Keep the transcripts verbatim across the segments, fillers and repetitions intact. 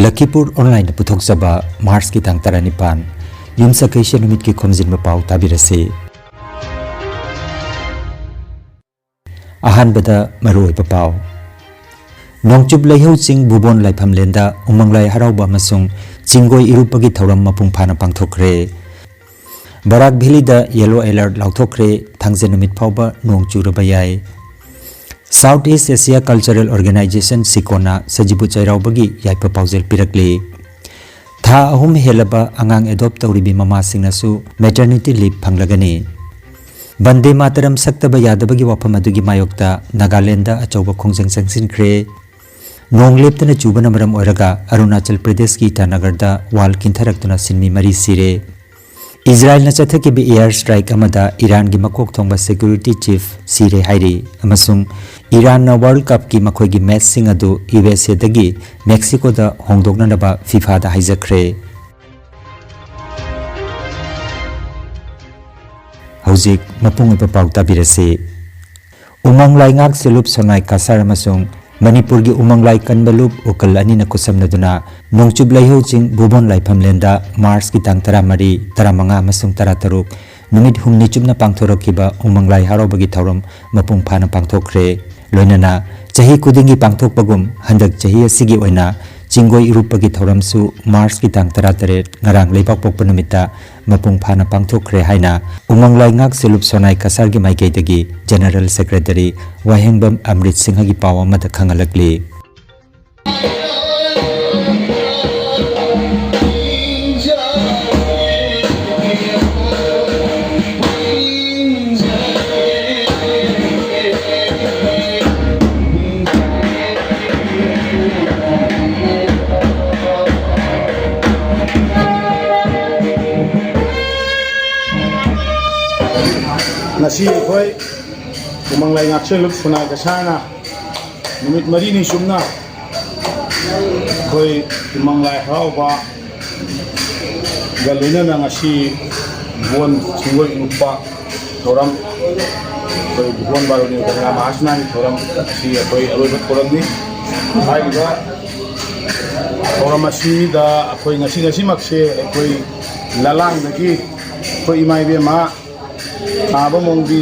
ꯂꯈꯤꯄꯨꯔ ꯑꯣꯟꯂꯥꯏꯟꯅ ꯄꯨꯊꯣꯛꯆꯕ ꯃꯥꯔꯆꯀꯤ ꯇꯥꯡ ꯇꯔꯥꯅꯤꯄꯥꯟ, ꯌꯨꯝꯁꯀꯩꯁ ꯅꯨꯃꯤꯠꯀꯤ ꯈꯣꯝꯖꯤꯟꯕ ꯄꯥꯎ ꯇꯥꯕꯤꯔꯁꯤ꯫ ꯑꯍꯥꯟꯕꯗ ꯃꯔꯨꯑꯣꯏꯕ ꯄꯥꯎ꯫ ꯅꯣꯡꯆꯨꯞ ꯂꯩꯍꯧ ꯆꯤꯡ ꯚꯨꯕꯣꯟ ꯂꯥꯏꯐꯝꯂꯦꯟꯗ ꯎꯃꯪ ꯂꯥꯏ ꯍꯔꯥꯎꯕ ꯑꯃꯁꯨꯡ ꯆꯤꯡꯒꯣꯏ ꯏꯔꯨꯞꯄꯒꯤ ꯊꯧꯔꯝ ꯃꯄꯨꯡ ꯐꯥꯅ ꯄꯥꯡꯊꯣꯛꯈ꯭ꯔꯦ꯫ ꯕꯔꯥꯛ ꯚꯦꯂꯤꯗ ꯌꯦꯂꯣ ꯑꯦꯂꯔꯠ ꯂꯥꯎꯊꯣꯛꯈ꯭ꯔꯦ, ꯊꯥꯡꯖ ꯅꯨꯃꯤꯠ ꯐꯥꯎꯕ ꯅꯣꯡ ꯆꯨꯔꯕ ꯌꯥꯏ꯫ South East Asia Cultural Organization ꯁꯤꯀꯣꯅ ꯁꯖꯤꯕꯨ ꯆꯩꯔꯥꯎꯕꯒꯤ ꯌꯥꯏꯐ ꯄꯥꯎꯖꯦꯜ ꯄꯤꯔꯛꯂꯤ꯫ ꯊꯥ ꯑꯍꯨꯝ ꯍꯦꯜꯂꯕ ꯑꯉꯥꯡ ꯑꯦꯗꯣꯞ ꯇꯧꯔꯤꯕꯤ ꯃꯃꯥꯁꯤꯡꯅꯁꯨ ꯃꯦꯇꯔꯅꯤꯇꯤ ꯂꯤꯚ ꯐꯪꯂꯒꯅꯤ꯫ ꯕꯟꯗꯦ ꯃꯥꯇꯔꯝ ꯁꯛꯇꯕ ꯌꯥꯗꯕꯒꯤ ꯋꯥꯐꯝ ꯑꯗꯨꯒꯤ ꯃꯥꯌꯣꯛꯇ ꯅꯥꯒꯥꯂꯦꯟꯗ ꯑꯆꯧꯕ ꯈꯣꯡꯖꯪ ꯆꯪꯁꯤꯟꯈ꯭ꯔꯦ꯫ ꯅꯣꯡ ꯂꯦꯞꯇꯅ ꯆꯨꯕꯅ ꯃꯔꯝ ꯑꯣꯏꯔꯒ ꯑꯔꯨꯅꯥꯆꯜ ꯄ꯭ꯔꯗꯦꯁꯀꯤ ꯏꯇꯥꯅꯒꯔꯗ ꯋꯥꯜ ꯀꯤꯟꯊꯔꯛꯇꯨꯅ ꯁꯤꯟꯃꯤ ꯃꯔꯤ ꯁꯤꯔꯦ꯫ ꯏꯖꯔꯥꯏꯜꯅ ꯆꯠꯊꯈꯤꯕ ꯑꯦꯌꯔ ꯁ꯭ꯇ꯭ꯔꯥꯏꯛ ꯑꯃꯗ ꯏꯔꯥꯟꯒꯤ ꯃꯀꯣꯛ ꯊꯣꯡꯕ ꯁꯦꯀ꯭ꯌꯨꯔꯤꯇꯤ ꯆꯤꯐ ꯁꯤꯔꯦ ꯍꯥꯏꯔꯤ, ꯑꯃꯁꯨꯡ ꯏꯔꯥꯟꯅ ꯋꯥꯔꯜꯗ ꯀꯞꯀꯤ ꯃꯈꯣꯏꯒꯤ ꯃꯦꯆꯁꯤꯡ ꯑꯗꯨ ꯌꯨ ꯑꯦꯁ ꯑꯦꯗꯒꯤ ꯃꯦꯛꯁꯤꯀꯣꯗ ꯍꯣꯡꯗꯣꯛꯅꯅꯕ ꯐꯤꯐꯥꯗ ꯍꯥꯏꯖꯈ꯭ꯔꯦ꯫ ꯍꯧꯖꯤꯛ ꯃꯄꯨꯡ ꯑꯣꯏꯕ ꯄꯥꯎ ꯇꯥꯕꯤꯔꯁꯤ꯫ ꯎꯃꯪ ꯂꯥꯏꯉꯥꯛ ꯁꯦꯂꯨꯞ ꯁꯣꯅꯥꯏ ꯀꯁꯥꯔ ꯑꯃꯁꯨꯡ ꯃꯅꯤꯄꯨꯔꯒꯤ ꯎꯃꯪ ꯂꯥꯏ ꯀꯟꯕ ꯂꯨꯞ ꯎꯀꯜ ꯑꯅꯤꯅ ꯈꯨꯠꯁꯝꯅꯗꯨꯅ ꯅꯣꯡꯆꯨꯞ ꯂꯩꯍꯧ ꯆꯤꯡ ꯚꯨꯕꯣꯟ ꯂꯥꯏꯐꯝꯂꯦꯟꯗ ꯃꯥꯔꯆꯀꯤ ꯇꯥꯡ ꯇꯔꯥꯃꯔꯤ, ꯇꯔꯥꯃꯉꯥ ꯑꯃꯁꯨꯡ ꯇꯔꯥꯇꯔꯨꯛ ꯅꯨꯃꯤꯠ ꯍꯨꯝꯅꯤ ꯆꯨꯞꯅ ꯄꯥꯡꯊꯣꯔꯛꯈꯤꯕ ꯎꯃꯪ ꯂꯥꯏ ꯍꯔꯥꯎꯕꯒꯤ ꯊꯧꯔꯝ ꯃꯄꯨꯡ ꯐꯥꯅ ꯄꯥꯡꯊꯣꯛꯈ꯭ꯔꯦ꯫ ꯂꯣꯏꯅꯅ ꯆꯍꯤ ꯈꯨꯗꯤꯡꯒꯤ ꯄꯥꯡꯊꯣꯛꯄꯒꯨꯝ ꯍꯟꯗꯛ ꯆꯍꯤ ꯑꯁꯤꯒꯤ ꯑꯣꯏꯅ ꯆꯤꯡꯒꯣꯏ ꯏꯔꯨꯞꯄꯒꯤ ꯊꯧꯔꯝꯁꯨ ꯃꯥꯔꯆꯀꯤ ꯇꯥꯡ ꯇꯔꯥꯇꯔꯦꯠ, ꯉꯔꯥꯡ ꯂꯩꯕꯥꯛꯄꯣꯛꯄ ꯅꯨꯃꯤꯠꯇ ꯃꯄꯨꯡ ꯐꯥꯅ ꯄꯥꯡꯊꯣꯛꯈ꯭ꯔꯦ ꯍꯥꯏꯅ ꯎꯃꯪ ꯂꯥꯏꯉꯥꯛ ꯁꯦꯂꯨꯞ ꯁꯣꯅꯥꯏ ꯀꯁꯥꯔꯒꯤ ꯃꯥꯏꯀꯩꯗꯒꯤ ꯖꯦꯅꯔꯦꯜ ꯁꯦꯀ꯭ꯔꯦꯇꯔꯤ ꯋꯥꯍꯦꯡꯕꯝ ꯑꯃ꯭ꯔꯤꯠ ꯁꯤꯡꯍꯒꯤ ꯄꯥꯎ ꯑꯃꯗ ꯈꯪꯍꯜꯂꯛꯂꯤ꯫ ꯉꯁꯤ ꯑꯩꯈꯣꯏ ꯎꯃꯪ ꯂꯥꯏ ꯉꯥꯛꯁꯦꯜꯂꯨꯞ ꯁꯣꯅꯥꯏ ꯀꯁꯥꯔꯅ ꯅꯨꯃꯤꯠ ꯃꯔꯤꯅꯤ ꯆꯨꯞꯅ ꯑꯩꯈꯣꯏ ꯎꯃꯪ ꯂꯥꯏ ꯍꯔꯥꯎꯕꯒ ꯂꯣꯏꯅꯅ ꯉꯁꯤ ꯚꯨꯕꯣꯟ ꯆꯤꯡꯒꯣꯏ ꯏꯔꯨꯞꯄ ꯊꯧꯔꯝ, ꯑꯩꯈꯣꯏ ꯚꯨꯕꯣꯟ ꯕꯥꯔꯨꯅꯤ ꯀꯪꯂꯥ ꯃꯍꯥꯁꯅꯥꯒꯤ ꯊꯧꯔꯝ ꯑꯁꯤ ꯑꯩꯈꯣꯏ ꯑꯔꯣꯏꯕ ꯊꯧꯔꯝꯅꯤ꯫ ꯍꯥꯏꯔꯤꯕ ꯊꯧꯔꯝ ꯑꯁꯤꯗ ꯑꯩꯈꯣꯏ ꯉꯁꯤ, ꯉꯁꯤꯃꯛꯁꯦ ꯑꯩꯈꯣꯏ ꯂꯂꯥꯡꯗꯒꯤ ꯑꯩꯈꯣꯏ ꯏꯃꯥ ꯏꯕꯦꯝꯃ ꯇꯥꯕ ꯃꯣꯡꯕꯤ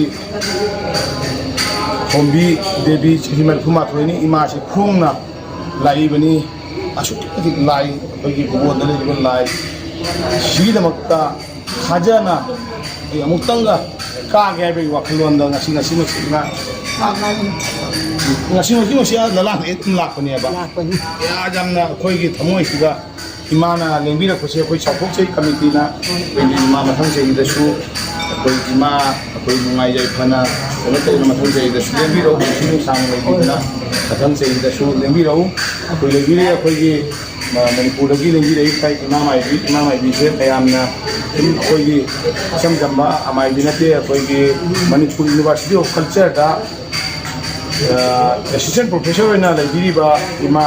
ꯍꯣꯝꯕꯤ ꯗꯦꯕꯤ, ꯆꯍꯤ ꯃꯔꯤꯐꯨ ꯃꯥꯊꯣꯏꯅꯤ꯫ ꯏꯃꯥꯁꯤ ꯈꯣꯡꯅ ꯂꯥꯛꯏꯕꯅꯤ꯫ ꯑꯁꯨꯛꯀꯤ ꯃꯇꯤꯛ ꯂꯥꯏ, ꯑꯩꯈꯣꯏꯒꯤ ꯚꯨꯒꯣꯟꯗ ꯂꯩꯔꯤꯕ ꯂꯥꯏ ꯁꯤꯒꯤꯗꯃꯛꯇ ꯊꯥꯖꯅ ꯑꯩ ꯑꯃꯨꯛꯇꯪꯒ ꯀꯥꯒꯦ ꯍꯥꯏꯕꯒꯤ ꯋꯥꯈꯜꯂꯣꯟꯗ ꯉꯁꯤ, ꯉꯁꯤꯃꯛꯁꯤ ꯏꯃꯥ, ꯉꯁꯤ, ꯉꯁꯤꯃꯛꯁꯤ ꯂꯂꯥꯡꯗꯒꯤ ꯑꯗꯨꯝ ꯂꯥꯛꯄꯅꯦꯕ꯫ ꯂꯥꯛꯄꯅꯤ꯫ ꯌꯥꯝꯅ ꯑꯩꯈꯣꯏꯒꯤ ꯊꯃꯣꯏꯁꯤꯗ ꯏꯃꯥꯅ ꯂꯦꯡꯕꯤꯔꯛꯄꯁꯦ ꯑꯩꯈꯣꯏ ꯆꯥꯎꯊꯣꯛꯆꯩ꯫ ꯀꯃꯤꯇꯤꯅ ꯑꯩꯈꯣꯏꯒꯤ ꯏꯃꯥ ꯃꯊꯪ ꯆꯍꯤꯗꯁꯨ ꯑꯩꯈꯣꯏ ꯏꯃꯥ ꯑꯩꯈꯣꯏ ꯅꯨꯡꯉꯥꯏ ꯌꯥꯏꯐꯅ ꯀꯩꯅꯣ ꯇꯧꯗꯅ ꯃꯊꯪ ꯆꯍꯤꯗꯁꯨ ꯂꯦꯡꯕꯤꯔꯛꯎ꯫ ꯄꯨꯟꯁꯤ ꯅꯨꯡꯁꯥꯡꯅ ꯂꯩꯕꯤꯗꯨꯅ ꯃꯊꯪ ꯆꯍꯤꯗꯁꯨ ꯂꯦꯡꯕꯤꯔꯛꯎ꯫ ꯑꯩꯈꯣꯏ ꯂꯩꯕꯤꯔꯦ, ꯑꯩꯈꯣꯏꯒꯤ ꯃ-, ꯃꯅꯤꯄꯨꯔꯗꯒꯤ ꯂꯦꯡꯕꯤꯔꯛꯏ ꯏꯃꯥ ꯃꯥꯏꯕꯤ, ꯏꯃꯥ ꯃꯥꯏꯕꯤꯁꯦ ꯃꯌꯥꯝꯅ ꯑꯗꯨꯝ ꯑꯩꯈꯣꯏꯒꯤ ꯏꯆꯝ ꯆꯝꯕ ꯑꯃꯥꯏꯕꯤ ꯅꯠꯇꯦ꯫ ꯑꯩꯈꯣꯏꯒꯤ ꯃꯅꯤꯄꯨꯔ University of Cultureꯗ ꯑꯦꯁꯤꯁꯇꯦꯟ ꯄ꯭ꯔꯣꯐꯦꯁꯔ ꯑꯣꯏꯅ ꯂꯩꯕꯤꯔꯤꯕ ꯏꯃꯥ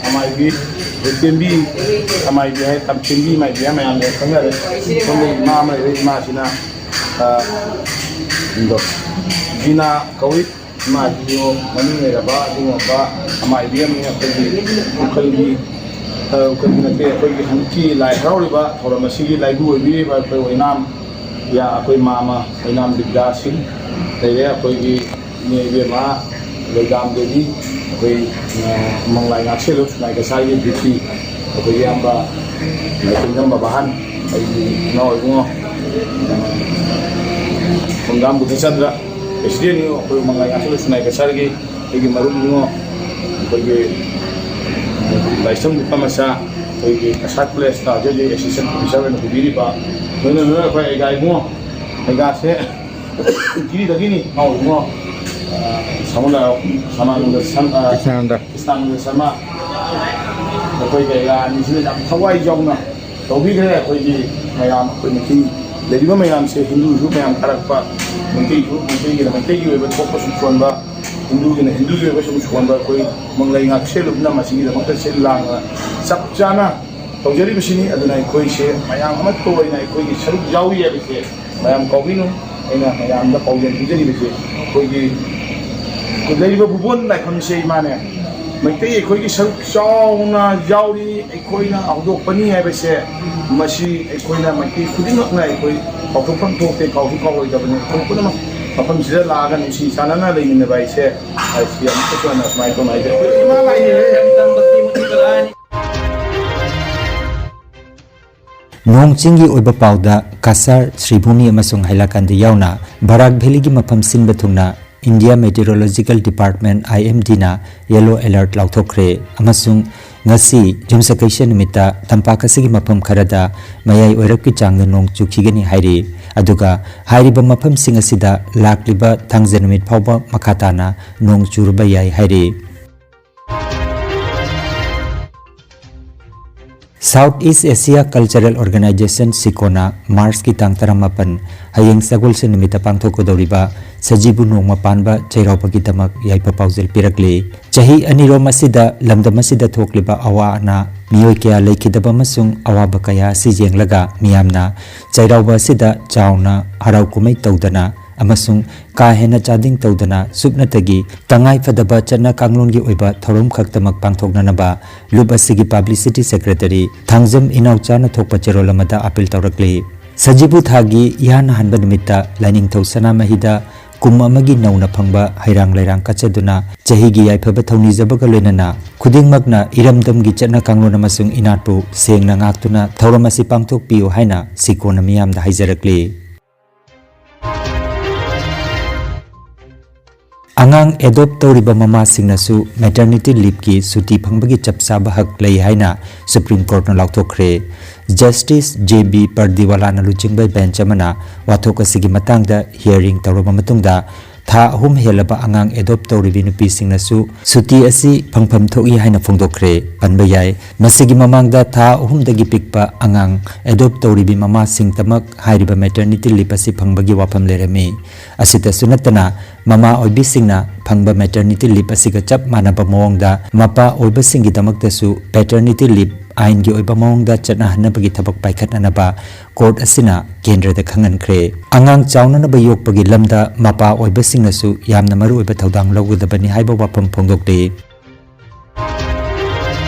ꯑꯃꯥꯏꯕꯤ ꯇꯦꯝꯕꯤ, ꯑꯃꯥꯏꯕꯤ ꯍꯥꯏ, ꯇꯝꯊꯦꯝꯕꯤ ꯃꯥꯏꯕꯤ ꯍꯥꯏ ꯃꯌꯥꯝꯅ ꯈꯪꯅꯔꯦ꯫ ꯁꯣꯝꯗ ꯏꯃꯥ ꯑꯃ ꯂꯩꯔꯦ꯫ ꯏꯃꯥꯁꯤꯅ, ꯑ, ꯗꯣ, ꯕꯤꯅꯥ ꯀꯧꯏ꯫ ꯏꯃꯥꯁꯤꯁꯨ ꯃꯃꯤꯡ ꯂꯩꯔꯕ ꯑꯗꯨꯒꯨꯝꯂꯕ ꯑꯃꯥꯏꯕꯤ ꯑꯃꯅꯤ꯫ ꯑꯩꯈꯣꯏꯒꯤ ꯎꯈꯜꯒꯤ, ꯑ, ꯎꯈꯜꯒꯤ ꯅꯠꯇꯦ, ꯑꯩꯈꯣꯏꯒꯤ ꯍꯟꯗꯛꯀꯤ ꯂꯥꯏ ꯍꯔꯥꯎꯔꯤꯕ ꯊꯧꯔꯝ ꯑꯁꯤꯒꯤ ꯂꯥꯏꯕꯨ ꯑꯣꯏꯕꯤꯔꯤꯕ ꯑꯩꯈꯣꯏ ꯑꯣꯏꯅꯥꯝ, ꯌꯥ, ꯑꯩꯈꯣꯏ ꯃꯥꯃ ꯑꯣꯏꯅꯥꯝ ꯕꯤꯗ꯭ꯌꯥꯁꯤꯡ ꯂꯩꯔꯦ꯫ ꯑꯩꯈꯣꯏꯒꯤ ꯏꯅꯦ ꯏꯕꯦꯝꯃ ꯂꯣꯏꯗꯥꯝ ꯗꯦꯕꯤ, ꯑꯩꯈꯣꯏ, ꯑ, ꯃꯪꯂꯥꯏ ꯉꯥꯛꯁꯦꯜꯂꯨ ꯁꯨꯅꯥꯏ ꯀꯆꯥꯔꯒꯤ ꯕꯤꯄꯤ, ꯑꯩꯈꯣꯏ ꯏꯌꯥꯝꯕ ꯂꯥꯏꯈꯨꯝꯖꯝ ꯕꯕꯥꯍꯟ, ꯑꯩꯒꯤ ꯏꯅꯥꯎ ꯏꯕꯨꯡꯉꯣ, ꯑ, ꯈꯣꯡꯖꯥꯝ ꯕꯨꯙꯆꯟꯗ꯭ꯔ, ꯄ꯭ꯔꯦꯁꯤꯗꯦꯟꯅꯤ꯫ ꯑꯩꯈꯣꯏ ꯃꯪꯂꯥꯏ ꯉꯥꯛꯁꯦꯜꯂꯨ ꯁꯨꯅꯥꯏ ꯀꯆꯥꯔꯒꯤ ꯑꯩꯒꯤ ꯃꯔꯨꯞ ꯏꯕꯨꯡꯉꯣ, ꯑꯩꯈꯣꯏꯒꯤ ꯂꯥꯏꯁ꯭ꯔꯝ ꯅꯨꯄꯥ ꯃꯆꯥ, ꯑꯩꯈꯣꯏꯒꯤ ꯀꯁꯥꯔ ꯀꯣꯂꯦꯖꯇ ꯍꯧꯖꯤꯛ ꯍꯧꯖꯤꯛ ꯑꯦꯁꯤꯁꯇꯦꯟ ꯄ꯭ꯔꯣꯐꯦꯁꯔ ꯑꯣꯏꯅ ꯄꯨꯕꯤꯔꯤꯕ, ꯂꯣꯏꯅ ꯂꯣꯏꯅ ꯑꯩꯈꯣꯏ ꯑꯩꯒꯥ ꯏꯕꯨꯡꯉꯣ, ꯑꯩꯒꯥꯁꯦ ꯖꯤꯔꯤꯗꯒꯤꯅꯤ꯫ ꯏꯅꯥꯎ ꯏꯕꯨꯡꯉꯣ, ꯑ, ꯁꯥꯃꯨ ꯂꯥꯏꯍꯧ, ꯁꯥꯃꯥꯅꯟꯗ ꯁꯟ-, ꯑ, ꯀ꯭ꯔꯤꯁꯅꯥꯅꯟꯗ꯫ ꯀ꯭ꯔꯤꯁꯅꯥꯅꯟꯗ ꯁꯔꯃ, ꯑꯩꯈꯣꯏ ꯀꯩꯔꯥ ꯑꯅꯤꯁꯤꯅ ꯌꯥꯝ ꯊꯋꯥꯏ ꯌꯥꯎꯅ ꯇꯧꯕꯤꯈ꯭ꯔꯦ꯫ ꯑꯩꯈꯣꯏꯒꯤ ꯃꯌꯥꯝ, ꯑꯩꯈꯣꯏ ꯃꯩꯇꯩ ꯂꯩꯔꯤꯕ ꯃꯌꯥꯝꯁꯦ, ꯍꯤꯟꯗꯨꯁꯨ ꯃꯌꯥꯝ ꯀꯥꯔꯛꯄ, ꯃꯩꯇꯩꯁꯨ, ꯃꯩꯇꯩꯒꯤꯅ ꯃꯩꯇꯩꯒꯤ ꯑꯣꯏꯕ ꯊꯣꯛꯄ ꯁꯨꯝ ꯁꯣꯟꯕ, ꯍꯤꯟꯗꯨꯒꯤꯅ ꯍꯤꯟꯗꯨꯒꯤ ꯑꯣꯏꯕ ꯁꯨꯝ ꯁꯣꯟꯕ, ꯑꯩꯈꯣꯏ ꯃꯪꯂꯩ ꯉꯥꯛꯁꯦꯜꯂꯨꯕꯅ ꯃꯁꯤꯒꯤꯗꯃꯛꯇ ꯁꯤꯜ ꯂꯥꯡꯅ ꯆꯞ ꯆꯥꯅ ꯇꯧꯖꯔꯤꯕꯁꯤꯅꯤ꯫ ꯑꯗꯨꯅ ꯑꯩꯈꯣꯏꯁꯦ ꯃꯌꯥꯝ ꯑꯃꯠꯇ ꯑꯣꯏꯅ ꯑꯩꯈꯣꯏꯒꯤ ꯁꯔꯨꯛ ꯌꯥꯎꯔꯤ ꯍꯥꯏꯕꯁꯦ ꯃꯌꯥꯝ ꯀꯥꯎꯕꯤꯅꯨ꯫ ꯑꯩꯅ ꯃꯌꯥꯝꯗ ꯄꯥꯎꯖꯦꯜ ꯄꯤꯖꯔꯤꯕꯁꯦ ꯑꯩꯈꯣꯏꯒꯤ ꯂꯩꯔꯤꯕ ꯚꯨꯕꯣꯟ ꯂꯥꯏꯐꯝꯁꯦ ꯏꯃꯥꯅꯦ, ꯃꯩꯇꯩ ꯑꯩꯈꯣꯏꯒꯤ ꯁꯔꯨꯛ ꯆꯥꯎꯅ ꯌꯥꯎꯔꯤ꯫ ꯑꯩꯈꯣꯏꯅ ꯍꯧꯗꯣꯛꯄꯅꯤ ꯍꯥꯏꯕꯁꯦ, ꯃꯁꯤ ꯑꯩꯈꯣꯏꯅ ꯃꯩꯇꯩ ꯈꯨꯗꯤꯡꯃꯛꯅ ꯑꯩꯈꯣꯏ ꯀꯥꯎꯊꯣꯛꯐꯝ ꯊꯣꯛꯇꯦ, ꯀꯥꯎꯁꯨ ꯀꯥꯎꯔꯣꯏꯗꯕꯅꯤ꯫ ꯑꯩꯈꯣꯏ ꯄꯨꯝꯅꯃꯛ ꯃꯐꯝꯁꯤꯗ ꯂꯥꯛꯑꯒ ꯅꯨꯡꯁꯤ ꯆꯥꯟꯅꯅ ꯂꯩꯃꯤꯟꯅꯕ ꯍꯥꯏꯁꯦ, ꯑꯁꯤ ꯑꯃꯨꯛꯀꯁꯨ ꯍꯟꯅ ꯁꯨꯃꯥꯏꯅ ꯇꯧꯅ ꯍꯥꯏꯖꯔꯤ꯫ ꯑꯩꯈꯣꯏ ꯏꯃꯥ ꯂꯥꯏꯅꯤ꯫ ꯅꯣꯡ ꯆꯤꯡꯒꯤ ꯑꯣꯏꯕ ꯄꯥꯎꯗ ꯀꯁꯥꯔ, ꯁ꯭ꯔꯤꯚꯨꯃꯤ ꯑꯃꯁꯨꯡ ꯍꯥꯏꯂꯥꯀꯟꯗꯤ ꯌꯥꯎꯅ ꯕꯔꯥꯛ ꯚꯦꯂꯤꯒꯤ ꯃꯐꯝ ꯁꯤꯟꯕ ꯊꯨꯡꯅ India Meteorological Department, I M D ꯅ yellow alert ꯂꯥꯎꯊꯣꯛꯈ꯭ꯔꯦ ꯑꯃꯁꯨꯡ ꯉꯁꯤ ꯌꯨꯝꯁꯀꯩꯁ ꯅꯨꯃꯤꯠꯇ ꯇꯝꯄꯥꯛ ꯑꯁꯤꯒꯤ ꯃꯐꯝ ꯈꯔꯗ ꯃꯌꯥꯏ ꯑꯣꯏꯔꯞꯀꯤ ꯆꯥꯡꯗ ꯅꯣꯡ ꯆꯨꯈꯤꯒꯅꯤ ꯍꯥꯏꯔꯤ꯫ ꯑꯗꯨꯒ ꯍꯥꯏꯔꯤꯕ ꯃꯐꯝꯁꯤꯡ ꯑꯁꯤꯗ ꯂꯥꯛꯂꯤꯕ ꯊꯥꯡꯖ ꯅꯨꯃꯤꯠ ꯐꯥꯎꯕ ꯃꯈꯥ ꯇꯥꯅ ꯅꯣꯡ ꯆꯨꯔꯕ ꯌꯥꯏ ꯍꯥꯏꯔꯤ꯫ South East Asia Cultural Organization, ꯁꯤꯀꯣꯅ ꯃꯥꯔꯆꯀꯤ ꯇꯥꯡ ꯇꯔꯥꯃꯥꯄꯟ, ꯍꯌꯦꯡ ꯁꯒꯣꯜꯁꯦꯟ ꯅꯨꯃꯤꯠꯇ ꯄꯥꯡꯊꯣꯛꯀꯗꯧꯔꯤꯕ ꯁꯖꯤꯕꯨ ꯅꯣꯡꯃ ꯄꯥꯟꯕ ꯆꯩꯔꯥꯎꯕꯒꯤꯗꯃꯛ ꯌꯥꯏꯐ ꯄꯥꯎꯖꯦꯜ ꯄꯤꯔꯛꯂꯤ꯫ ꯆꯍꯤ ꯑꯅꯤꯔꯣꯝ ꯑꯁꯤꯗ ꯂꯝꯗꯝ ꯑꯁꯤꯗ ꯊꯣꯛꯂꯤꯕ ꯑꯋꯥ ꯑꯅꯥ, ꯃꯤꯑꯣꯏ ꯀꯌꯥ ꯂꯩꯈꯤꯗꯕ ꯑꯃꯁꯨꯡ ꯑꯋꯥꯕ ꯀꯌꯥ ꯑꯁꯤ ꯌꯦꯡꯂꯒ ꯃꯤꯌꯥꯝꯅ ꯆꯩꯔꯥꯎꯕ ꯑꯁꯤꯗ ꯆꯥꯎꯅ ꯍꯔꯥꯎ ꯀꯨꯝꯍꯩ ꯇꯧꯗꯅ ꯑꯃꯁꯨꯡ ꯀꯥ ꯍꯦꯟꯅ ꯆꯥꯗꯤꯡ ꯇꯧꯗꯅ ꯁꯨꯞꯅꯇꯒꯤ ꯇꯉꯥꯏ ꯐꯗꯕ ꯆꯠꯅ ꯀꯥꯡꯂꯣꯟꯒꯤ ꯑꯣꯏꯕ ꯊꯧꯔꯝ ꯈꯛꯇꯃꯛ ꯄꯥꯡꯊꯣꯛꯅꯅꯕ ꯂꯨꯞ ꯑꯁꯤꯒꯤ publicity secretary ꯊꯥꯡꯖꯝ ꯏꯅꯥꯎꯆꯥꯅ ꯊꯣꯛꯄ ꯆꯦꯔꯣꯜ ꯑꯃꯗ ꯑꯥꯄꯤꯜ ꯇꯧꯔꯛꯂꯤ꯫ ꯁꯖꯤꯕꯨ ꯊꯥꯒꯤ ꯏꯍꯥꯟ ꯍꯥꯟꯕ ꯅꯨꯃꯤꯠꯇ ꯂꯥꯏꯅꯤꯡꯊꯧ ꯁꯅꯥꯃꯍꯤꯗ ꯀꯨꯝ ꯑꯃꯒꯤ ꯅꯧꯅ ꯐꯪꯕ ꯍꯩꯔꯥꯡ ꯂꯩꯔꯥꯡ ꯀꯠꯆꯗꯨꯅ ꯆꯍꯤꯒꯤ ꯌꯥꯏꯐꯕ ꯊꯧꯅꯤꯖꯕꯒ ꯂꯣꯏꯅꯅ ꯈꯨꯗꯤꯡꯃꯛꯅ ꯏꯔꯝꯗꯝꯒꯤ ꯆꯠꯅ ꯀꯥꯡꯂꯣꯟ ꯑꯃꯁꯨꯡ ꯏꯅꯥꯠꯄꯨ ꯁꯦꯡꯅ ꯉꯥꯛꯇꯨꯅ ꯊꯧꯔꯝ ꯑꯁꯤ ꯄꯥꯡꯊꯣꯛꯄꯤꯌꯨ ꯍꯥꯏꯅ ꯁꯤꯀꯣꯅ ꯃꯤꯌꯥꯝꯗ ꯍꯥꯏꯖꯔꯛꯂꯤ꯫ ꯑꯉꯥꯡ adopt ꯇꯧꯔꯤꯕ ꯃꯃꯥꯁꯤꯡꯅꯁꯨ maternity leave ꯀꯤ ꯁꯨꯇꯤ ꯐꯪꯕꯒꯤ ꯆꯞ ꯆꯥꯕ ꯍꯛ ꯂꯩ ꯍꯥꯏꯅ Supreme Court ꯅ ꯂꯥꯎꯊꯣꯛꯈ꯭ꯔꯦ꯫ Justice J B ꯄꯔꯗꯤꯋꯥꯂꯥꯅ ꯂꯨꯆꯤꯡꯕ bench ꯑꯃꯅ ꯋꯥꯊꯣꯛ ꯑꯁꯤꯒꯤ ꯃꯇꯥꯡꯗ hearing ꯇꯧꯔꯕ ꯃꯇꯨꯡꯗ, ꯊꯥ ꯑꯍꯨꯝ ꯍꯦꯜꯂꯕ ꯑꯉꯥꯡ adopt ꯇꯧꯔꯤꯕꯤ ꯅꯨꯄꯤꯁꯤꯡꯅꯁꯨ ꯁꯨꯇꯤ ꯑꯁꯤ ꯐꯪꯐꯝ ꯊꯣꯛꯏ ꯍꯥꯏꯅ ꯐꯣꯡꯗꯣꯛꯈ꯭ꯔꯦ꯫ ꯄꯟꯕ ꯌꯥꯏ, ꯃꯁꯤꯒꯤ ꯃꯃꯥꯡꯗ ꯊꯥ ꯑꯍꯨꯝꯗꯒꯤ ꯄꯤꯛꯄ ꯑꯉꯥꯡ adopt ꯇꯧꯔꯤꯕꯤ ꯃꯃꯥꯁꯤꯡꯇꯃꯛ ꯍꯥꯏꯔꯤꯕ maternity leave ꯑꯁꯤ ꯐꯪꯕꯒꯤ ꯋꯥꯐꯝ ꯂꯩꯔꯝꯃꯤ꯫ ꯑꯁꯤꯇꯁꯨ ꯅꯠꯇꯅ, ꯃꯃꯥ ꯑꯣꯏꯕꯤꯁꯤꯡꯅ ꯐꯪꯕ maternity leave ꯑꯁꯤꯒ ꯆꯞ ꯃꯥꯟꯅꯕ ꯃꯑꯣꯡꯗ ꯃꯄꯥ ꯑꯣꯏꯕꯁꯤꯡꯒꯤꯗꯃꯛꯇꯁꯨ paternity leave ꯑꯥꯏꯟꯒꯤ ꯑꯣꯏꯕ ꯃꯑꯣꯡꯗ ꯆꯠꯅꯍꯟꯅꯕꯒꯤ ꯊꯕꯛ ꯄꯥꯏꯈꯠꯅꯅꯕ court ꯑꯁꯤꯅ ꯀꯦꯟꯗ꯭ꯔꯗ ꯈꯪꯍꯟꯈ꯭ꯔꯦ꯫ ꯑꯉꯥꯡ ꯆꯥꯎꯅꯅꯕ ꯌꯣꯛꯄꯒꯤ ꯂꯝꯗ ꯃꯄꯥ ꯑꯣꯏꯕꯁꯤꯡꯅꯁꯨ ꯌꯥꯝꯅ ꯃꯔꯨꯑꯣꯏꯕ ꯊꯧꯗꯥꯡ ꯂꯧꯒꯗꯕꯅꯤ ꯍꯥꯏꯕ ꯋꯥꯐꯝ ꯐꯣꯡꯗꯣꯛꯂꯤ꯫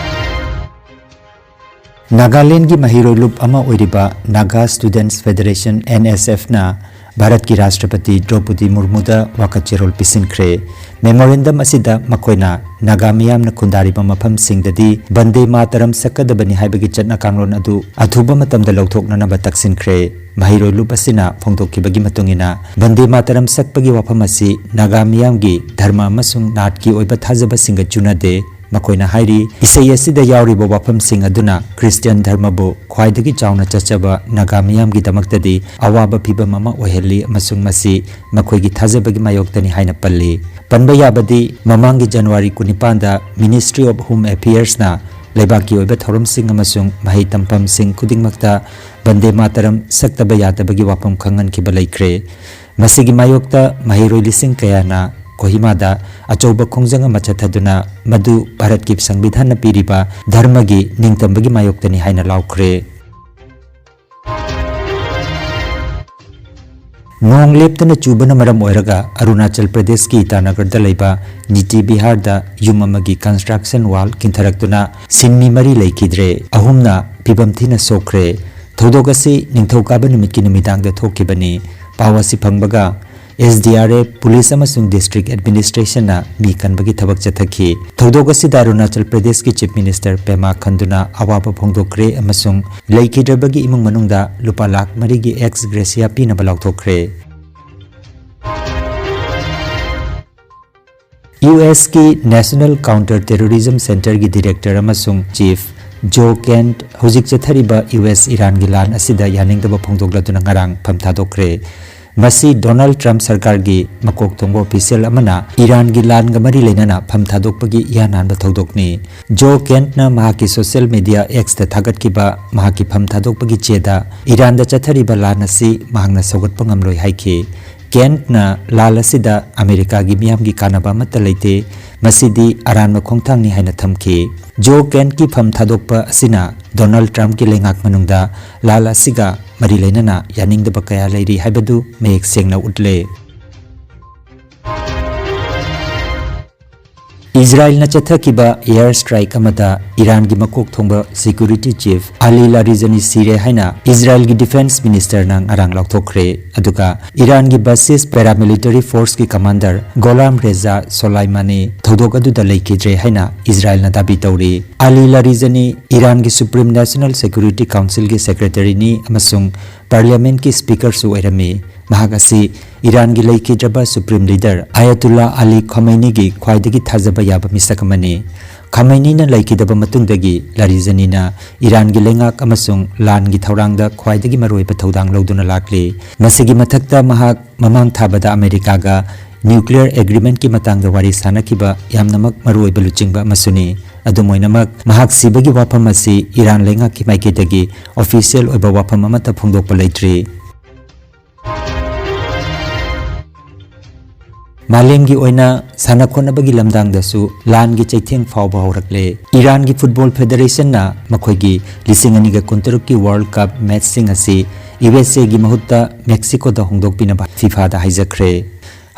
ꯅꯥꯒꯥꯂꯦꯟꯒꯤ ꯃꯍꯩꯔꯣꯏ ꯂꯨꯞ ꯑꯃ ꯑꯣꯏꯔꯤꯕ Naga Students Federation, N S F ꯅ ꯚꯥꯔꯠꯀꯤ ꯔꯥꯁꯇ꯭ꯔꯄꯇꯤ ꯗ꯭ꯔꯧꯄꯗꯤ ꯃꯨꯔꯃꯨꯗ ꯋꯥꯀꯠ ꯆꯦꯔꯣꯜ ꯄꯤꯁꯤꯟꯈ꯭ꯔꯦ꯫ ꯃꯦꯃꯣꯔꯦꯟꯗꯝ ꯑꯁꯤꯗ ꯃꯈꯣꯏꯅ ꯅꯥꯒꯥ ꯃꯤꯌꯥꯝꯅ ꯈꯨꯟꯗꯥꯔꯤꯕ ꯃꯐꯝꯁꯤꯡꯗꯗꯤ ꯕꯟꯗꯦ ꯃꯥꯇꯔꯝ ꯁꯛꯀꯗꯕꯅꯤ ꯍꯥꯏꯕꯒꯤ ꯆꯠꯅ ꯀꯥꯡꯂꯣꯟ ꯑꯗꯨ ꯑꯊꯨꯕ ꯃꯇꯝꯗ ꯂꯧꯊꯣꯛꯅꯅꯕ ꯇꯛꯁꯤꯟꯈ꯭ꯔꯦ꯫ ꯃꯍꯩꯔꯣꯏ ꯂꯨꯞ ꯑꯁꯤꯅ ꯐꯣꯡꯗꯣꯛꯈꯤꯕꯒꯤ ꯃꯇꯨꯡ ꯏꯟꯅ, ꯕꯟꯗꯦ ꯃꯥꯇꯔꯝ ꯁꯛꯄꯒꯤ ꯋꯥꯐꯝ ꯑꯁꯤ ꯅꯥꯒꯥ ꯃꯤꯌꯥꯝꯒꯤ ꯙꯔꯃ ꯑꯃꯁꯨꯡ ꯅꯥꯠꯀꯤ ꯑꯣꯏꯕ ꯊꯥꯖꯕꯁꯤꯡꯒ ꯆꯨꯅꯗꯦ꯫ ꯃꯈꯣꯏꯅ ꯍꯥꯏꯔꯤ, ꯏꯁꯩ ꯑꯁꯤꯗ ꯌꯥꯎꯔꯤꯕ ꯋꯥꯐꯝꯁꯤꯡ ꯑꯗꯨꯅ ꯈ꯭ꯔꯤꯁꯇꯤꯌꯥꯟ ꯙꯔꯃꯕꯨ ꯈ꯭ꯋꯥꯏꯗꯒꯤ ꯆꯥꯎꯅ ꯆꯠꯆꯕ ꯅꯥꯒꯥ ꯃꯤꯌꯥꯝꯒꯤꯗꯃꯛꯇꯗꯤ ꯑꯋꯥꯕ ꯐꯤꯚꯝ ꯑꯃ ꯑꯣꯏꯍꯜꯂꯤ ꯑꯃꯁꯨꯡ ꯃꯁꯤ ꯃꯈꯣꯏꯒꯤ ꯊꯥꯖꯕꯒꯤ ꯃꯥꯌꯣꯛꯇꯅꯤ ꯍꯥꯏꯅ ꯄꯜꯂꯤ꯫ ꯄꯟꯕ ꯌꯥꯕꯗꯤ, ꯃꯃꯥꯡꯒꯤ January ꯀꯨꯟꯅꯤꯄꯥꯟꯗ Ministry of Home Affairs ꯅ ꯂꯩꯕꯥꯛꯀꯤ ꯑꯣꯏꯕ ꯊꯧꯔꯝꯁꯤꯡ ꯑꯃꯁꯨꯡ ꯃꯍꯩ ꯇꯝꯐꯝꯁꯤꯡ ꯈꯨꯗꯤꯡꯃꯛꯇ ꯕꯟꯗꯦ ꯃꯥꯇꯔꯝ ꯁꯛꯇꯕ ꯌꯥꯗꯕꯒꯤ ꯋꯥꯐꯝ ꯈꯪꯍꯟꯈꯤꯕ ꯂꯩꯈ꯭ꯔꯦ꯫ ꯃꯁꯤꯒꯤ ꯃꯥꯌꯣꯛꯇ ꯃꯍꯩꯔꯣꯏ ꯂꯤꯁꯤꯡ ꯀꯌꯥꯅ ꯀꯣꯍꯤꯃꯥꯗ ꯑꯆꯧꯕ ꯈꯣꯡꯖꯪ ꯑꯃ ꯆꯠꯊꯗꯨꯅ ꯃꯗꯨ ꯚꯥꯔꯠꯀꯤ ꯁꯪꯕꯤꯙꯥꯟꯅ ꯄꯤꯔꯤꯕ ꯙꯔꯃꯒꯤ ꯅꯤꯡꯇꯝꯕꯒꯤ ꯃꯥꯌꯣꯛꯇꯅꯤ ꯍꯥꯏꯅ ꯂꯥꯎꯈ꯭ꯔꯦ꯫ ꯅꯣꯡ ꯂꯦꯞꯇꯅ ꯆꯨꯕꯅ ꯃꯔꯝ ꯑꯣꯏꯔꯒ ꯑꯔꯨꯅꯥꯆꯜ ꯄ꯭ꯔꯗꯦꯁꯀꯤ ꯏꯇꯥꯅꯒꯔꯗ ꯂꯩꯕ ꯅꯤꯇꯤ ꯕꯤꯍꯥꯔꯗ ꯌꯨꯝ ꯑꯃꯒꯤ construction wall ꯀꯤꯟꯊꯔꯛꯇꯨꯅ ꯁꯤꯟꯃꯤ ꯃꯔꯤ ꯂꯩꯈꯤꯗ꯭ꯔꯦ, ꯑꯍꯨꯝꯅ ꯐꯤꯚꯝ ꯊꯤꯅ ꯁꯣꯛꯈ꯭ꯔꯦ꯫ ꯊꯧꯗꯣꯛ ꯑꯁꯤ ꯅꯤꯡꯊꯧꯀꯥꯕ ꯅꯨꯃꯤꯠꯀꯤ ꯅꯨꯃꯤꯗꯥꯡꯗ ꯊꯣꯛꯈꯤꯕꯅꯤ꯫ ꯄꯥꯎ ꯑꯁꯤ ꯐꯪꯕꯒ S D R F, police ꯑꯃꯁꯨꯡ district administration ꯅ ꯃꯤ ꯀꯟꯕꯒꯤ ꯊꯕꯛ ꯆꯠꯊꯈꯤ꯫ ꯊꯧꯗꯣꯛ ꯑꯁꯤꯗ ꯑꯔꯨꯅꯥꯆꯜ ꯄ꯭ꯔꯗꯦꯁꯀꯤ Chief Minister ꯄꯦꯃꯥ ꯈꯟꯗꯨꯅ ꯑꯋꯥꯕ ꯐꯣꯡꯗꯣꯛꯈ꯭ꯔꯦ ꯑꯃꯁꯨꯡ ꯂꯩꯈꯤꯗ꯭ꯔꯕꯒꯤ ꯏꯃꯨꯡ ꯃꯅꯨꯡꯗ ꯂꯨꯄꯥ ꯂꯥꯈ ꯃꯔꯤꯒꯤ ex gratia ꯄꯤꯅꯕ ꯂꯥꯎꯊꯣꯛꯈ꯭ꯔꯦ꯫ U S ꯀꯤ National Counter Terrorism Center ꯒꯤ director ꯑꯃꯁꯨꯡ chief ꯖꯣ ꯀꯦꯟꯠ ꯍꯧꯖꯤꯛ ꯆꯠꯊꯔꯤꯕ U S ꯏꯔꯥꯟꯒꯤ ꯂꯥꯟ ꯑꯁꯤꯗ ꯌꯥꯅꯤꯡꯗꯕ ꯐꯣꯡꯗꯣꯛꯂꯗꯨꯅ ꯉꯔꯥꯡ ꯐꯝ ꯊꯥꯗꯣꯛꯈ꯭ꯔꯦ꯫ ꯃꯁꯤ ꯗꯣꯅꯥꯜꯗ ꯇ꯭ꯔꯝꯞ ꯁꯔꯀꯥꯔꯒꯤ ꯃꯀꯣꯛ ꯊꯣꯡꯕ official ꯑꯃꯅ ꯏꯔꯥꯟꯒꯤ ꯂꯥꯟꯒ ꯃꯔꯤ ꯂꯩꯅꯅ ꯐꯝ ꯊꯥꯗꯣꯛꯄꯒꯤ ꯏꯍꯥꯟ ꯍꯥꯟꯕ ꯊꯧꯗꯣꯛꯅꯤ꯫ ꯖꯣ ꯀꯦꯟꯠꯅ ꯃꯍꯥꯛꯀꯤ social media X ꯇ ꯊꯥꯒꯠꯈꯤꯕ ꯃꯍꯥꯛꯀꯤ ꯐꯝ ꯊꯥꯗꯣꯛꯄꯒꯤ ꯆꯦꯗ ꯏꯔꯥꯟꯗ ꯆꯠꯊꯔꯤꯕ ꯂꯥꯟ ꯑꯁꯤ ꯃꯍꯥꯛꯅ ꯁꯧꯒꯠꯄ ꯉꯝꯂꯣꯏ ꯍꯥꯏꯈꯤ꯫ ꯀꯦꯟꯠꯅ ꯂꯥꯜ ꯑꯁꯤꯗ ꯑꯃꯦꯔꯤꯀꯥꯒꯤ ꯃꯤꯌꯥꯝꯒꯤ ꯀꯥꯟꯅꯕ ꯑꯃꯠꯇ ꯂꯩꯇꯦ, ꯃꯁꯤꯗꯤ ꯑꯔꯥꯟꯕ ꯈꯣꯡꯊꯥꯡꯅꯤ ꯍꯥꯏꯅ ꯊꯝꯈꯤ꯫ ꯖꯣ ꯀꯦꯟꯠꯀꯤ ꯐꯝ ꯊꯥꯗꯣꯛꯄ ꯑꯁꯤꯅ ꯗꯣꯅꯥꯜꯗ ꯇ꯭ꯔꯝꯞꯀꯤ ꯂꯩꯉꯥꯛ ꯃꯅꯨꯡꯗ ꯂꯥꯜ ꯑꯁꯤꯒ ꯃꯔꯤ ꯂꯩꯅꯅ ꯌꯥꯅꯤꯡꯗꯕ ꯀꯌꯥ ꯂꯩꯔꯤ ꯍꯥꯏꯕꯗꯨ ꯃꯌꯦꯛ ꯁꯦꯡꯅ ꯎꯠꯂꯦ꯫ ꯏꯖꯔꯥꯏꯜꯅ ꯆꯠꯊꯈꯤꯕ air strike ꯑꯃꯗ ꯏꯔꯥꯟꯒꯤ ꯃꯀꯣꯛ ꯊꯣꯡꯕ security chief ꯑꯂꯤ ꯂꯥꯔꯤꯖꯅꯤ ꯁꯤꯔꯦ ꯍꯥꯏꯅ ꯏꯖꯔꯥꯏꯜꯒꯤ defence ministerꯅ ꯉꯔꯥꯡ ꯂꯥꯎꯊꯣꯛꯈ꯭ꯔꯦ꯫ ꯑꯗꯨꯒ ꯏꯔꯥꯟꯒꯤ Basij paramilitary forceꯀꯤ commander ꯒꯣꯂꯥꯝ ꯔꯦꯖꯥ ꯁꯣꯂꯥꯏꯃꯥꯅꯤ ꯊꯧꯗꯣꯛ ꯑꯗꯨꯗ ꯂꯩꯈꯤꯗ꯭ꯔꯦ ꯍꯥꯏꯅ ꯏꯖꯔꯥꯏꯜꯅ ꯗꯥꯕꯤ ꯇꯧꯔꯤ꯫ ꯑꯂꯤ ꯂꯥꯔꯤꯖꯅꯤ ꯏꯔꯥꯟꯒꯤ Supreme National Security Councilꯒꯤ secretaryꯅꯤ ꯑꯃꯁꯨꯡ parliamentꯀꯤ speakerꯁꯨ ꯑꯣꯏꯔꯝꯃꯤ꯫ ꯃꯍꯥꯛ ꯑꯁꯤ ꯏꯔꯥꯟꯒꯤ ꯂꯩꯈꯤꯗ꯭ꯔꯕ Supreme Leader ꯑꯌꯥꯇꯨꯜꯂꯥ ꯑꯂꯤ ꯈꯣꯃꯩꯅꯤꯒꯤ ꯈ꯭ꯋꯥꯏꯗꯒꯤ ꯊꯥꯖꯕ ꯌꯥꯕ ꯃꯤꯁꯛ ꯑꯃꯅꯤ꯫ ꯈꯣꯃꯩꯅꯤꯅ ꯂꯩꯈꯤꯗꯕ ꯃꯇꯨꯡꯗꯒꯤ ꯂꯥꯔꯤꯖꯅꯤꯅ ꯏꯔꯥꯟꯒꯤ ꯂꯩꯉꯥꯛ ꯑꯃꯁꯨꯡ ꯂꯥꯟꯒꯤ ꯊꯧꯔꯥꯡꯗ ꯈ꯭ꯋꯥꯏꯗꯒꯤ ꯃꯔꯨꯑꯣꯏꯕ ꯊꯧꯗꯥꯡ ꯂꯧꯗꯨꯅ ꯂꯥꯛꯂꯤ꯫ ꯃꯁꯤꯒꯤ ꯃꯊꯛꯇ ꯃꯍꯥꯛ ꯃꯃꯥꯡ ꯊꯥꯕꯗ ꯑꯃꯦꯔꯤꯀꯥꯒ nuclear agreementꯀꯤ ꯃꯇꯥꯡꯗ ꯋꯥꯔꯤ ꯁꯥꯅꯈꯤꯕ ꯌꯥꯝꯅꯃꯛ ꯃꯔꯨꯑꯣꯏꯕ ꯂꯨꯆꯤꯡꯕ ꯑꯃꯁꯨꯅꯤ꯫ ꯑꯗꯨꯝ ꯑꯣꯏꯅꯃꯛ, ꯃꯍꯥꯛ ꯁꯤꯕꯒꯤ ꯋꯥꯐꯝ ꯑꯁꯤ ꯏꯔꯥꯟ ꯂꯩꯉꯥꯛꯀꯤ ꯃꯥꯏꯀꯩꯗꯒꯤ official ꯑꯣꯏꯕ ꯋꯥꯐꯝ ꯑꯃꯠꯇ ꯐꯣꯡꯗꯣꯛꯄ ꯂꯩꯇ꯭ꯔꯤ꯫ ꯃꯥꯂꯦꯝꯒꯤ ꯑꯣꯏꯅ ꯁꯥꯟꯅ ꯈꯣꯠꯅꯕꯒꯤ ꯂꯝꯗꯥꯡꯗꯁꯨ ꯂꯥꯟꯒꯤ ꯆꯩꯊꯦꯡ ꯐꯥꯎꯕ ꯍꯧꯔꯛꯂꯦ꯫ ꯏꯔꯥꯟꯒꯤ football federationꯅ ꯃꯈꯣꯏꯒꯤ ꯂꯤꯁꯤꯡ ꯑꯅꯤꯒ ꯀꯨꯟꯇꯔꯨꯛꯀꯤ World Cup matchꯁꯤꯡ ꯑꯁꯤ USAꯒꯤ ꯃꯍꯨꯠꯇ Mexicoꯗ ꯍꯣꯡꯗꯣꯛꯄꯤꯅꯕ FIFAꯗ ꯍꯥꯏꯖꯈ꯭ꯔꯦ꯫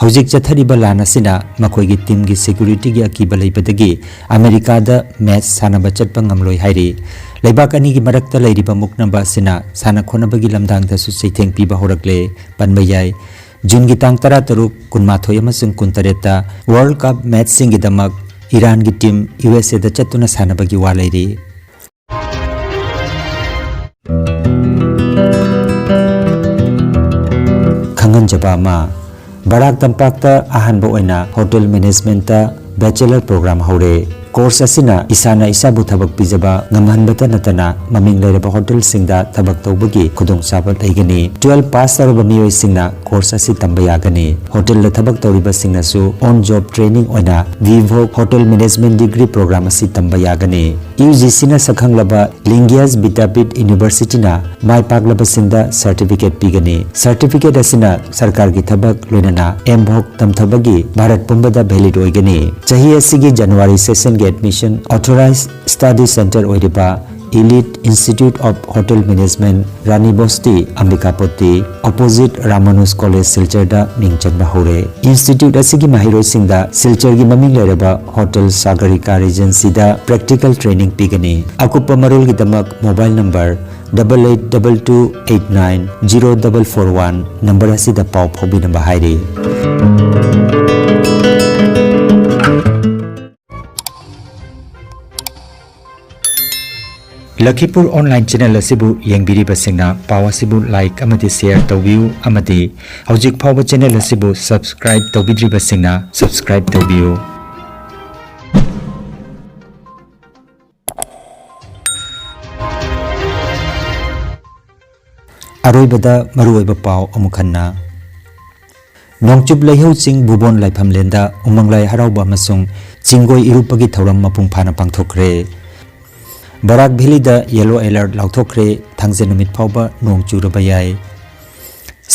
ꯍꯧꯖꯤꯛ ꯆꯠꯊꯔꯤꯕ ꯂꯥꯟ ꯑꯁꯤꯅ ꯃꯈꯣꯏꯒꯤ teamꯒꯤ securityꯒꯤ ꯑꯀꯤꯕ ꯂꯩꯕꯗꯒꯤ ꯑꯃꯦꯔꯤꯀꯥꯗ match ꯁꯥꯟꯅꯕ ꯆꯠꯄ ꯉꯝꯂꯣꯏ ꯍꯥꯏꯔꯤ꯫ ꯂꯩꯕꯥꯛ ꯑꯅꯤꯒꯤ ꯃꯔꯛꯇ ꯂꯩꯔꯤꯕ ꯃꯨꯛꯅꯕ ꯑꯁꯤꯅ ꯁꯥꯟꯅ ꯈꯣꯠꯅꯕꯒꯤ ꯂꯝꯗꯥꯡꯗꯁꯨ ꯆꯩꯊꯦꯡ ꯄꯤꯕ ꯍꯧꯔꯛꯂꯦ꯫ ꯄꯟꯕ ꯌꯥꯏ, Juneꯒꯤ ꯇꯥꯡ ꯇꯔꯥꯇꯔꯨꯛ, ꯀꯨꯟꯃꯥꯊꯣꯏ ꯑꯃꯁꯨꯡ ꯀꯨꯟꯇꯔꯦꯠꯇ World Cup matchꯁꯤꯡꯒꯤꯗꯃꯛ ꯏꯔꯥꯟꯒꯤ team USAꯗ ꯆꯠꯇꯨꯅ ꯁꯥꯟꯅꯕꯒꯤ ꯋꯥ ꯂꯩꯔꯤ꯫ ꯈꯪꯍꯟꯖꯕ ꯑꯃ, ꯕꯔꯥꯛ ꯇꯝꯄꯥꯛꯇ ꯑꯍꯥꯟꯕ ꯑꯣꯏꯅ hotel managementꯇ bachelor program ꯍꯧꯔꯦ꯫ Course ꯑꯁꯤꯅ ꯏꯁꯥꯅ ꯏꯁꯥꯕꯨ ꯊꯕꯛ ꯄꯤꯖꯕ ꯉꯝꯍꯟꯕꯇ ꯅꯠꯇꯅ ꯃꯃꯤꯡ ꯂꯩꯔꯕ hotelꯁꯤꯡꯗ ꯊꯕꯛ ꯇꯧꯕꯒꯤ ꯈꯨꯗꯣꯡꯆꯥꯕ ꯂꯩꯒꯅꯤ꯫ Twelve pass ꯇꯧꯔꯕ ꯃꯤꯑꯣꯏꯁꯤꯡꯅ course ꯑꯁꯤ ꯇꯝꯕ ꯌꯥꯒꯅꯤ꯫ Hotelꯗ ꯊꯕꯛ ꯇꯧꯔꯤꯕꯁꯤꯡꯅꯁꯨ on job training ꯑꯣꯏꯅ VVOC Hotel Management Degree Program ꯑꯁꯤ ꯇꯝꯕ ꯌꯥꯒꯅꯤ꯫ UGCꯅ ꯁꯛꯈꯪꯂꯕ Lingias Vidyapeeth Universityꯅ ꯃꯥꯏ ꯄꯥꯛꯂꯕꯁꯤꯡꯗ certificate ꯄꯤꯒꯅꯤ꯫ Certificate ꯑꯁꯤꯅ ꯁꯔꯀꯥꯔꯒꯤ ꯊꯕꯛ, ꯂꯣꯏꯅꯅ MVOC ꯇꯝꯊꯕꯒꯤ ꯚꯥꯔꯠ ꯄꯨꯝꯕꯗ valid ꯑꯣꯏꯒꯅꯤ꯫ ꯆꯍꯤ ꯑꯁꯤꯒꯤ January sessionꯒꯤ admission authorized study centre ꯑꯣꯏꯔꯤꯕ Elite Institute of Hotel Management, Rani Basti, Ambikapati, opposite Ramanuj college, ꯁꯤꯜꯆꯔꯗ ꯃꯤꯡ ꯆꯟꯕ ꯍꯧꯔꯦ꯫ ꯏꯟꯁꯇꯤꯇ꯭ꯌꯨꯠ ꯑꯁꯤꯒꯤ ꯃꯍꯩꯔꯣꯏꯁꯤꯡꯗ ꯁꯤꯜꯆꯔꯒꯤ ꯃꯃꯤꯡ ꯂꯩꯔꯕ ꯍꯣꯇꯦꯜ ꯁꯥꯒꯔꯤꯀꯥ ꯔꯤꯖꯦꯟꯁꯤꯗ practical training ꯄꯤꯒꯅꯤ꯫ ꯑꯀꯨꯞꯄ ꯃꯔꯣꯜꯒꯤꯗꯃꯛ mobile number double eight double two eight nine zero double four one number ꯑꯁꯤꯗ ꯄꯥꯎ ꯐꯥꯎꯕꯤꯅꯕ ꯍꯥꯏꯔꯤ꯫ ꯂꯈꯤꯄꯨꯔ online channel ꯑꯁꯤꯕꯨ ꯌꯦꯡꯕꯤꯔꯤꯕꯁꯤꯡꯅ ꯄꯥꯎ ꯑꯁꯤꯕꯨ like ꯑꯃꯗꯤ share ꯇꯧꯕꯤꯌꯨ, ꯑꯃꯗꯤ ꯍꯧꯖꯤꯛ ꯐꯥꯎꯕ channel ꯑꯁꯤꯕꯨ subscribe ꯇꯧꯕꯤꯗ꯭ꯔꯤꯕꯁꯤꯡꯅ subscribe ꯇꯧꯕꯤꯌꯨ꯫ ꯑꯔꯣꯏꯕꯗ ꯃꯔꯨꯑꯣꯏꯕ ꯄꯥꯎ ꯑꯃꯨꯛ ꯍꯟꯅ꯫ ꯅꯣꯡꯆꯨꯞ ꯂꯩꯍꯧ ꯆꯤꯡ ꯚꯨꯕꯣꯟ ꯂꯥꯏꯐꯝꯂꯦꯟꯗ ꯎꯃꯪ ꯂꯥꯏ ꯍꯔꯥꯎꯕ ꯑꯃꯁꯨꯡ ꯆꯤꯡꯒꯣꯏ ꯏꯔꯨꯞꯄꯒꯤ ꯊꯧꯔꯝ ꯃꯄꯨꯡ ꯐꯥꯅ ꯄꯥꯡꯊꯣꯛꯈ꯭ꯔꯦ꯫ ꯕꯔꯥꯛ ꯚꯦꯂꯤꯗ yellow alert ꯂꯥꯎꯊꯣꯛꯈ꯭ꯔꯦ, ꯊꯥꯡꯖ ꯅꯨꯃꯤꯠ ꯐꯥꯎꯕ ꯅꯣꯡ ꯆꯨꯔꯕ ꯌꯥꯏ꯫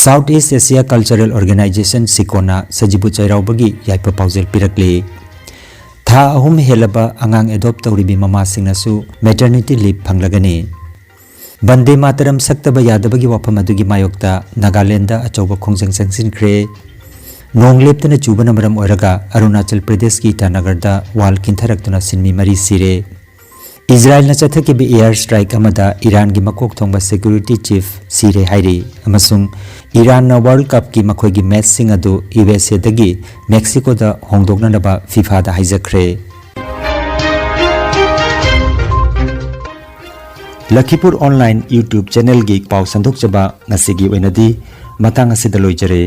South East Asia Cultural Organization, ꯁꯤꯀꯣꯅ ꯁꯖꯤꯕꯨ ꯆꯩꯔꯥꯎꯕꯒꯤ ꯌꯥꯏꯐ ꯄꯥꯎꯖꯦꯜ ꯄꯤꯔꯛꯂꯤ꯫ ꯊꯥ ꯑꯍꯨꯝ ꯍꯦꯜꯂꯕ ꯑꯉꯥꯡ adopt ꯇꯧꯔꯤꯕꯤ ꯃꯃꯥꯁꯤꯡꯅꯁꯨ maternity leave ꯐꯪꯂꯒꯅꯤ꯫ ꯕꯟꯗꯦ ꯃꯥꯇꯔꯝ ꯁꯛꯇꯕ ꯌꯥꯗꯕꯒꯤ ꯋꯥꯐꯝ ꯑꯗꯨꯒꯤ ꯃꯥꯌꯣꯛꯇ ꯅꯥꯒꯥꯂꯦꯟꯗ ꯑꯆꯧꯕ ꯈꯣꯡꯖꯪ ꯆꯪꯁꯤꯟꯈ꯭ꯔꯦ꯫ ꯅꯣꯡ ꯂꯦꯞꯇꯅ ꯆꯨꯕꯅ ꯃꯔꯝ ꯑꯣꯏꯔꯒ ꯑꯔꯨꯅꯥꯆꯜ ꯄ꯭ꯔꯗꯦꯁꯀꯤ ꯏꯇꯥꯅꯒꯔꯗ wall ꯀꯤꯟꯊꯔꯛꯇꯨꯅ ꯁꯤꯟꯃꯤ ꯃꯔꯤ ꯁꯤꯔꯦ꯫ ꯏꯖꯔꯥꯏꯜꯅ ꯆꯠꯊꯈꯤꯕ air strike ꯑꯃꯗ ꯏꯔꯥꯟꯒꯤ ꯃꯀꯣꯛ ꯊꯣꯡꯕ security chief ꯁꯤꯔꯦ ꯍꯥꯏꯔꯤ, ꯑꯃꯁꯨꯡ ꯏꯔꯥꯟꯅ World Cupꯀꯤ ꯃꯈꯣꯏꯒꯤ matchꯁꯤꯡ ꯑꯗꯨ USAꯗꯒꯤ ꯃꯦꯛꯁꯤꯀꯣꯗ ꯍꯣꯡꯗꯣꯛꯅꯅꯕ FIFAꯗ ꯍꯥꯏꯖꯈ꯭ꯔꯦ꯫ ꯂꯈꯤꯄꯨꯔ online YouTube channelꯒꯤ ꯄꯥꯎ ꯁꯟꯗꯣꯛꯆꯕ ꯉꯁꯤꯒꯤ ꯑꯣꯏꯅꯗꯤ ꯃꯇꯥꯡ ꯑꯁꯤꯗ ꯂꯣꯏꯖꯔꯦ꯫